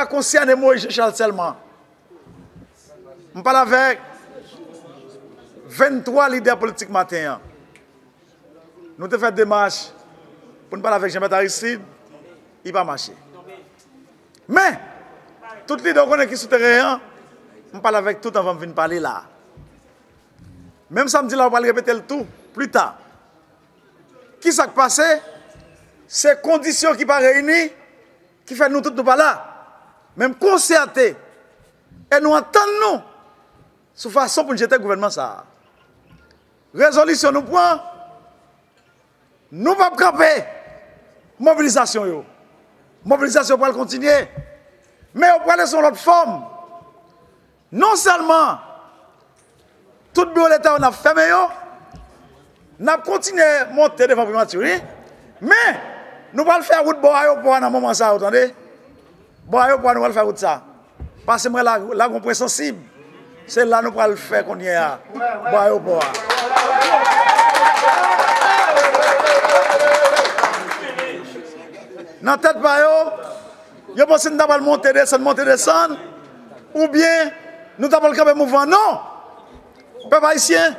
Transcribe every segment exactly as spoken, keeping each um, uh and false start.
konsène Moïse Jean Charles sèlman. M pale avèk venntwa lidè politik maten an. Nou te fè demach pou n pale avèk Jean Bertrand Aristide, li pa mache. Men, tout lidè w konnen ki sou teren an, m pale avèk tout anvan m vin pale la. Menm sa m di la, w pral repete l tou, pli ta. Ki sa k pase? Se kondisyon ki pa reyini ki fè nou tout nou pa la. Men m konsète e nou antann nou sou fason pou n jete gouvènman sa a. Rezolisyon nou pran, nou p ap kanpe mobilizasyon yo. Mobilizasyon pral kontinye, men yo pral sou yon lòt fòm. Non sèlman tout biwo Leta yo n ap fèmen yo, n ap kontinye monte devan primati, wi. Men, nou pral fè wout bò ayewopò a nan moman sa yo, tande. Bò ayewopò a, nou pral fè wout sa. Pase mwen la, la gon pwen sansib. Se la nou pral fè kounye a. Bò ayewopò a. Nan tèt pa yo, yo panse n ta pral monte, desann, monte, desann, oubyen nou ta pral kanpe mouvman. Non! Pèp ayisyen,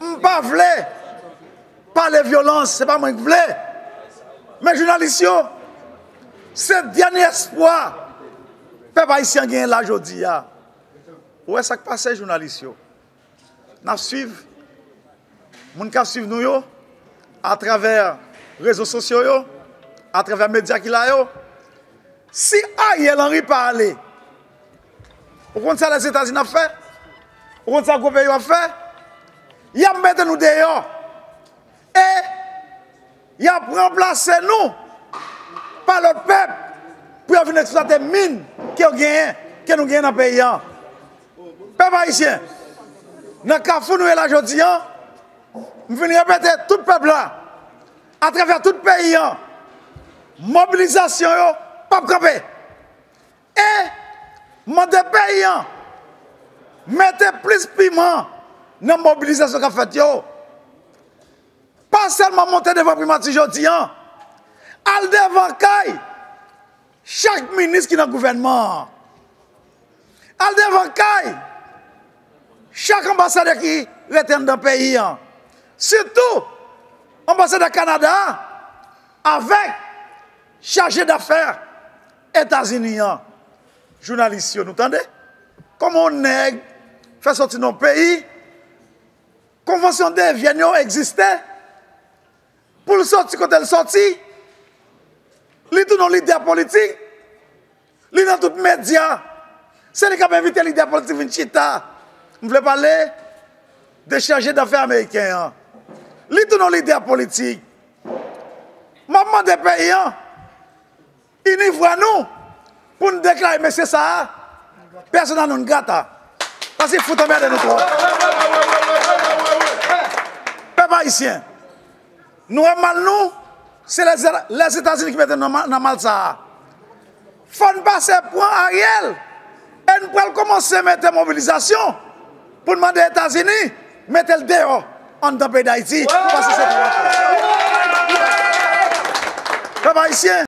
m pa vle pale vyolans, se pa mwen k vle. Men jounalis yo, se dènye espwa pèp ayisyen genyen la jodi a. Ou wè sa k pase, jounalis yo? N ap swiv moun k ap swiv nou yo atravè rezo sosyo yo, atravè medya ki la yo. Si Ariel Henry pa ale, ou konn sa Lèzetazini ap fè? Ou konn sa gwo peyi yo ap fè? Y ap mete nou deyò. E y ap ranplase nou pa lòt pèp pou yo vin eksplwate min ke yo genyen, ke nou genyen nan peyi an. Pèp ayisyen, nan kafou nou ye la jodi an, m vin repete tout pèp la, atravè tout peyi an, mobilizasyon yo p ap kanpe. E mande peyi an mete plis piman nan mobilizasyon k ap fèt yo. Pa sèlman monte devan primati jodi an, al devan kay chak minis ki nan gouvènman an. Al devan kay chak anbasadè ki rete anndan peyi an. Sitou anbasadè Kanada a avèk chaje dafè Etazini an. Jounalis yo, nou tande? Kòman yon nèg fè soti nan yon peyi, konvansyon de Vyèn yo egziste, pou l soti kote l soti, li tounen yon lidè politik, li nan tout medya, se li k ap envite lidè politik vin chita. M vle pale de chaje dafè ameriken an. Li tounen yon lidè politik. M ap mande peyi an ini vwa nou pou n deklare mesye sa a persona non grata. Paske fout anmède nou twòp. Pèp ayisyen, nou wè mal nou, se Lèzetazini ki mete nou nan mal sa a. Fò n pase pran Ariel e n pral kòmanse mete mobilizasyon pou n mande Etazini mete l deyò anndan peyi Dayiti. Nou pase se pou pèp ayisyen.